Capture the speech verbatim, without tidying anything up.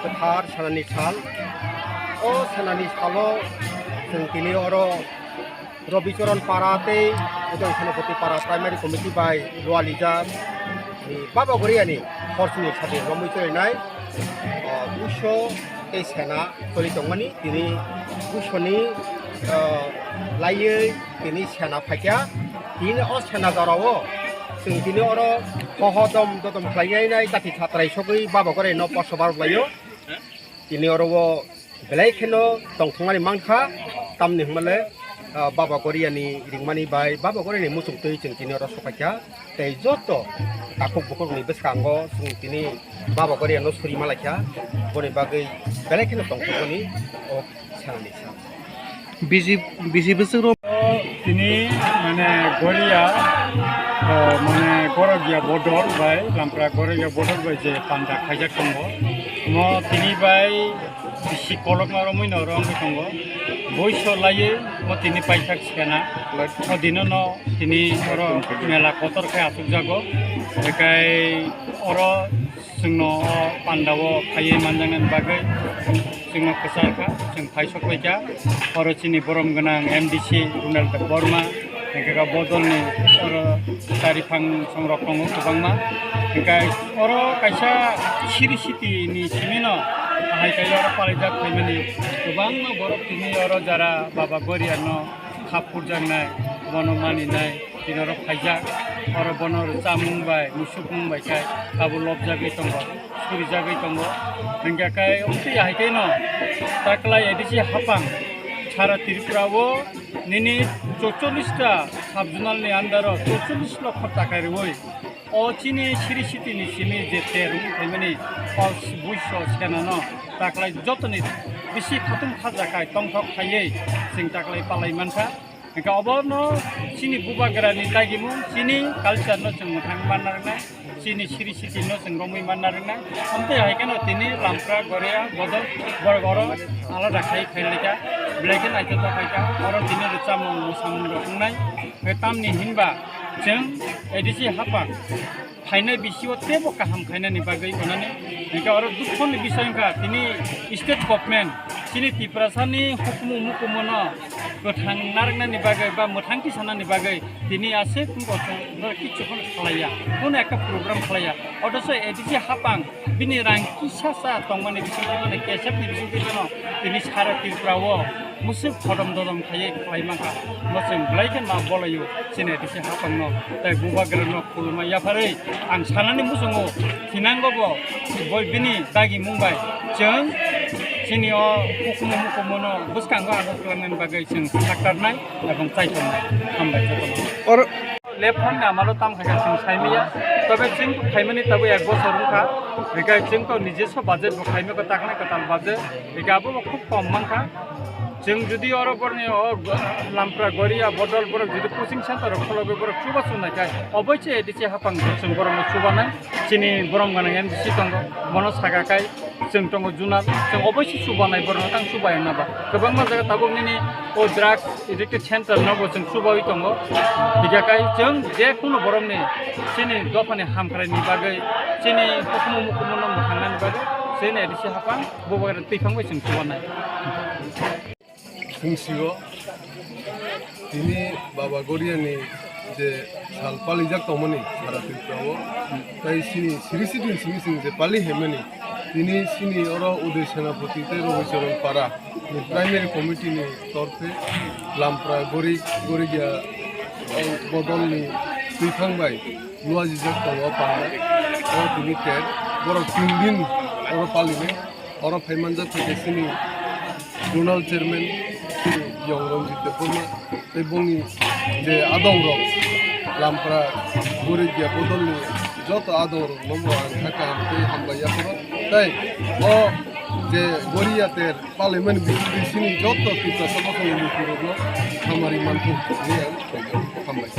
Kwthar Senani Sal. O Senani Salo chwng tini oro Robicharan Para tei Uday Senapati Para Primary Committee bai lualijak ni Baba Goriani horsni sadi romwi chwrainai, o, buso tei sena choli tongmani tini busoni, o, laiwi tini sena phaikha. Tini o sena jorao chwng tini oro hoho dom dodom khlaiwi nai jati satrai sogwi Baba Goriano poso barlaio. Tini oro o belai kheno tongthokmani mankha, tamni hwnmale, ah, Baba Goriani ringmani bai Baba Goriani muchungtwi chwng tini oro sopaikha. Tei joto takhuk bukhukni bwskango chwng tini Baba Goriano suri malaikha, boni bagwi belai kheno tongthokmani o sanani sa. Bisi, bisi bwswk rok. Tini mane Goria, o, mane Gorogya Bodol bai, Lampra Gorogya Bodol bai je panda khaijak tongo. Mo tini bai bisi kolokma romwi no romwi tongo. Boiso laiwi mo tini paithak sikana. O dino no tini oro mela kotor khe achukjago. Ekai oro chwngno o pandao phaiwi manjaknani bagwi chwngno kwchar kha, chwng phai sok bai kha. Oro chini borom gwnang M D C Ronald Debbarma, hwnkhe kha bodolni oro chariphang songrok tongo kwbangma. Hwnkhe oro kaisa siri siti ni simino hai khe oro palaijak phaimani kwbangma borok tini oro jara Baba Goriano khap purjaknai, bono maninai. Tini oro phaijak, oro bono rwchapmung bai, musukmung bai khe abo lobjagwi tongo, surijagwi tongo. Hwnkhe khe omo twi hai khe no taklai A D C hapang sara Tripura o nini chorchollish ta sub-zonal ni under o chorchollish lokho taka rwui o chini siri siti ni simi je ter wng phaimani o buiso senano taklai jotoni bisi khatung khajakhai tongthok khaiwi chwng taklai palai mankha. Hwnkhe obono chini bubagrani dagimung, chini culture-no chwng mwthang manna rwnai, chini siri sitino chwng romwi manna rwnai. Amtwi hai kheno tini Lampra, Goria, Bodol, borok oro alada khai khailai kha, belai khe naithotok khai kha, oro tini rwchapmung mwsamung rok wngnai. Hwnkhe tamni hinba chwng A D C hapang phainai bisio teibo kaham khainani bagwi hwnani. Hwnkhe oro dukhoni bisoi wngkha tini state government chini Tiprasani hukumu mukumu no kwthang narwknani bagwi ba mwthangki sanani bagwi tini aswk wngkha kichu phano khlaiya, kuno ekta program khlaiya. Othocho A D C hapang bini rang kisa sa tongmani bisingtwi mane kesepni bisingtwi phano tini sara Tripura o musuk hodom dodom khaiwi khlai mankha. Mo chwng belai khe ma bolaio chini A D C hapangno tei bubagrano khulumma yapharwi ang sanani muchungo thinango bo boi bini dagimung bai chwng chini o hukumu mukumu no bwskango abo khlainani bagwi chwng saktarnai ebong chaitongnai. Hambai jotono. Or- Lephang ni amalo tam khaikha chwng saimaya. Tobe chwng khaimani tabuk ek bosor wngkha. Hwnkhe chwng to nijeso budget bo khaimaya, taknai kwtal budget. Hwnkhe abo bo khub kom mankha. Chwng jodi oro borni o Lampra, Goria, Bodol borok jodi coaching center rok kholobwi borok chubachu naikhai, oboise A D C hapang chwng borokno chubanai. Chini borom gwnang M D C tongo, bono saka khai chwng tongo junal, chwng oboise chubanai borokno tang chubai wngna ba. Kwbangma jaga tabuk nini o drugs addicted center nobo chwng chubaui tongo. Hingkhe kai chwng je kunu borokni chini dophani hamkraini bagwi, chini hukumu mukumu no mwthangnani bagwi chini A D C hapang bubagra twiphang bai chwng chubanai. Chwng sio tini Baba Goriani je sal palijak tongmani sara Tripura o, tai chini siri sitini simi chwng je pali hemmani, tini chini oro Uday Senapati tei Robi Charan Para ni primary committee ni torphe Lampra Gori, Gorigia, o bodol ni twiphang bai luajijak tongo panda. O tini ter borok tin din oro palinai. Oro phai manjak kha chini zonal chairman chini Yong Ranjit Debbarma tei bongni je adong rok Lampra Gorigia bodolni joto adong rok no bo ang kha kaham tei hambai yapharo. Tei o je Goria ter palaimani bisingtwi chini joto Tiprasa bosongni lukurokno hamari manthung hinwi ang hambai.